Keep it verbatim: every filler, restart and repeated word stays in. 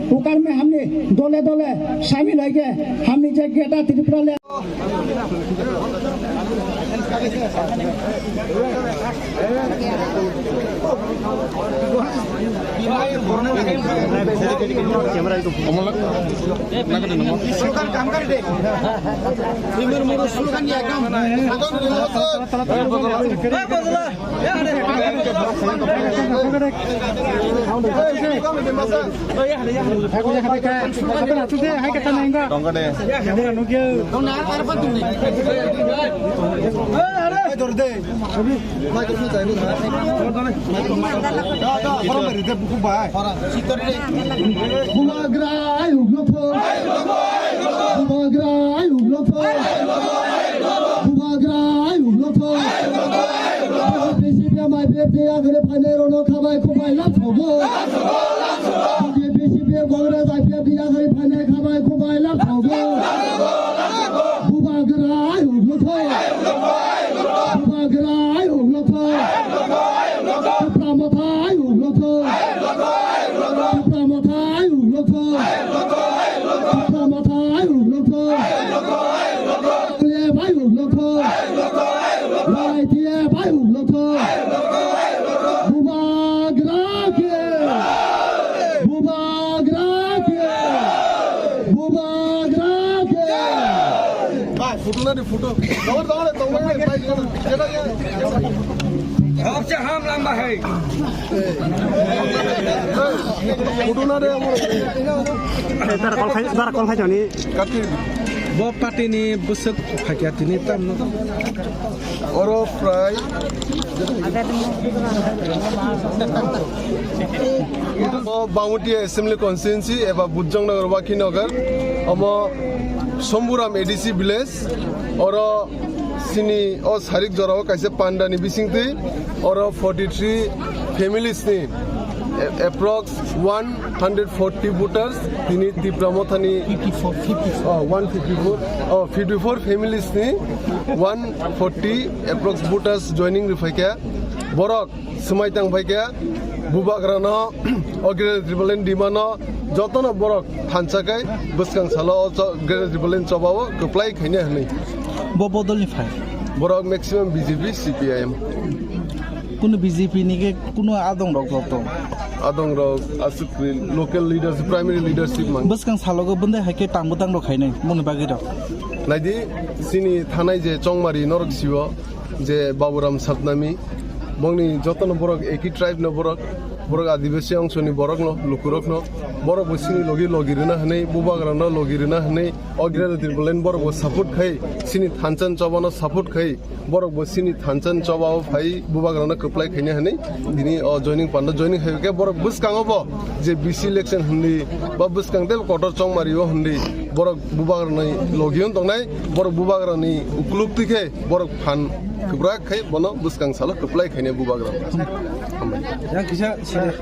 पुकार में हमने दले दले शामिल होके हमने जे ग्रेटर त्रिपुरा ले Bubagra ayuk lokthong. Bubagra ayuk lokthong. Bubagra ayuk lokthong. B J P C P I P F ni yakhari phainai rokno khabai khubai lab sogo. B J P C P I Congress I P F ni yakhari phainai khabai khubai lab sogo. Bubagra ayuk lokthong. Bubagra ayuk lokthong. Tipra Motha ayuk lokthong. Tipra Motha ayuk lokthong. Tipra Motha ayuk lokthong. L F ayuk lokthong. Y T F ayuk lokthong. Bubagra khe. Bubagra khe. Bubagra khe. Photo na de photo. Dawar dawar dawar bai. Photo na de amor. Dara call khai, dara call khai jani. Kati. Bo party ni bwswk phakya tini tamno. Oro prai. O Bangwuti Assembly Constituency eba Bujjongnagar Wakhinagar. Omo Somburam A D C village. Oro sini o sarik jorao kaisa panda ni bisingtwi oro forty three families ni a-, approx one hundred forty voters tini Tipra Mothani fifty four, fifty four. Oh, one fifty four, oh, fifty four families ni one forty approx voters joining rwphaikha. Borok swmai tang phaikha, bubagrano o Greater Tipraland Dimano jotono borok thansa khai bwskang salo o cho-, Greater Tipraland chobao kwplai khaina hwnwi. Bo bodolni phai? Borok maximum B J P, C P I M. Kunu B J P ni khe kunu adong rok joto? Adong rok aswk local leaders, primary leadership mang. Bwskang salogo bwndai hai khe tang bwtang rok khainai moni bagwi rok. Naidi, sini thanai je Chongmari norok siwo, je Baburam Satnami, bongni jotono borok eki tribe no borok, borok Adibasi ongsoni borok no, lukurok no, borok bo sini logi logi rwna hwnwi, bubagra no logi rwna hwnwi, o Greater Tipraland borok bo support khai, sini thansa ni choba no support khai, borok bo sini thansa ni choba o phai, bubagra no kwplai khaina hwnwi, tini o joining panda joining hai khe borok bwskango bo je B C election hwnwi, ba bwskang tei kotor Chongmari o hwnwi, borok bubagra ni logi on tongnai, borok bubagra ni ukuluk twi khe, borok phan kwbrak khai bono bwskang salo kwplai khainai bubagra. Hambai. Yang kisa sida.